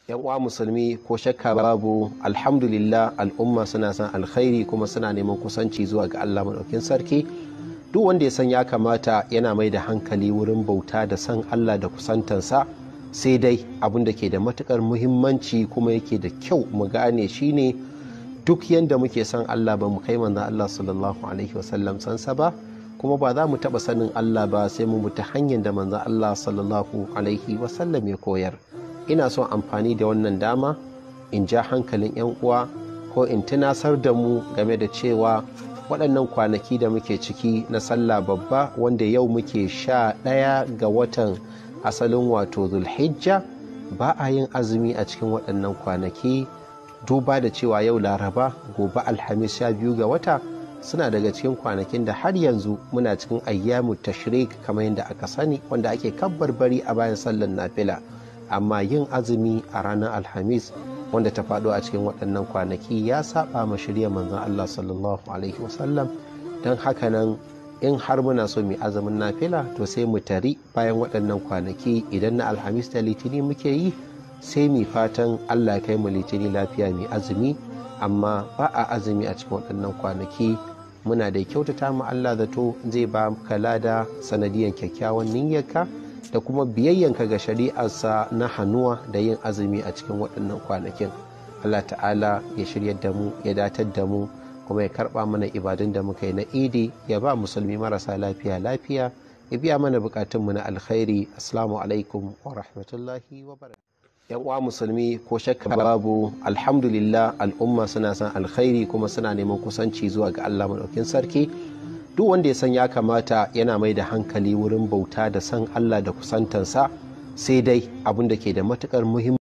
Yan uwa musulmi, ko shakka babu, alhamdulillah, al'umma suna son alkhairi kuma suna neman kusanci zuwa ga Allah maɗaukin sarki. Duk wanda ya san ya kamata yana mai da hankali wurin bauta da san Allah da kusantansa. Sai dai abin da ke da matukar muhimmanci kuma yake da kyau mu gane shine, duk yanda muke son Allah, ba mu kai manzon Allah sallallahu alaihi wasallam sansa ba, kuma ba za mu taɓa sanin Allah ba sai mu bi ta hanyar da manzon Allah sallallahu alaihi wasallam ya koyar. Ina son amfani da wannan dama in ja hankalin 'yan uwa ko in tunasar da mu game da cewa waɗannan kwanaki da muke ciki na sallah babba, wanda yau muke 11 ga watan asalin wato Zulhijja, ba a yin azumi a cikin waɗannan kwanaki, duba da cewa yau Laraba, gobe Alhamis 12 ga wata, suna daga cikin kwanakin da har yanzu muna cikin ayyamu tashrik kamar yadda aka sani, wanda ake kabbar bari a bayan sallar nafila. Amma yin azumi a ranar Alhamis wanda ta faɗo a cikin waɗannan kwanaki ya saba ma shirya manzon Allah sallallahu alaihi wasallam. Don haka nan, in har muna so mu azumin nafila, to sai mu tari bayan waɗannan kwanaki. Idan na Alhamis da Litini muke yi, sai mu fatan Allah ya kai mu Litini lafiya mu azumi. Amma ba a azumi a cikin waɗannan kwanaki. Muna da kyautata mu Allah zato zai ba ka lada sanadiyan kyakkyawan niyyarka da kuma biyayyanka ga shari'arsa na hannuwa da yin azumi a cikin waɗannan kwanakin. Allah ta'ala ya shirya da mu, ya datar da mu, kuma ya karɓa mana ibadun da muka yi na Idi, ya ba musulmi marasa lafiya lafiya, ya biya mana bukatunmu na alkhairi. Assalamu alaikum wa rahmatullahi wa barakatuh. Yan uwa musulmi, ko shakka babu, alhamdulillah, al'umma suna son alkhairi kuma suna neman kusanci zuwa ga Allah maɗaukin sarki. Duk wanda ya san ya kamata yana mai da hankali wurin bauta da san Allah da kusantansa. Sai dai abin da ke da matukar muhimmanci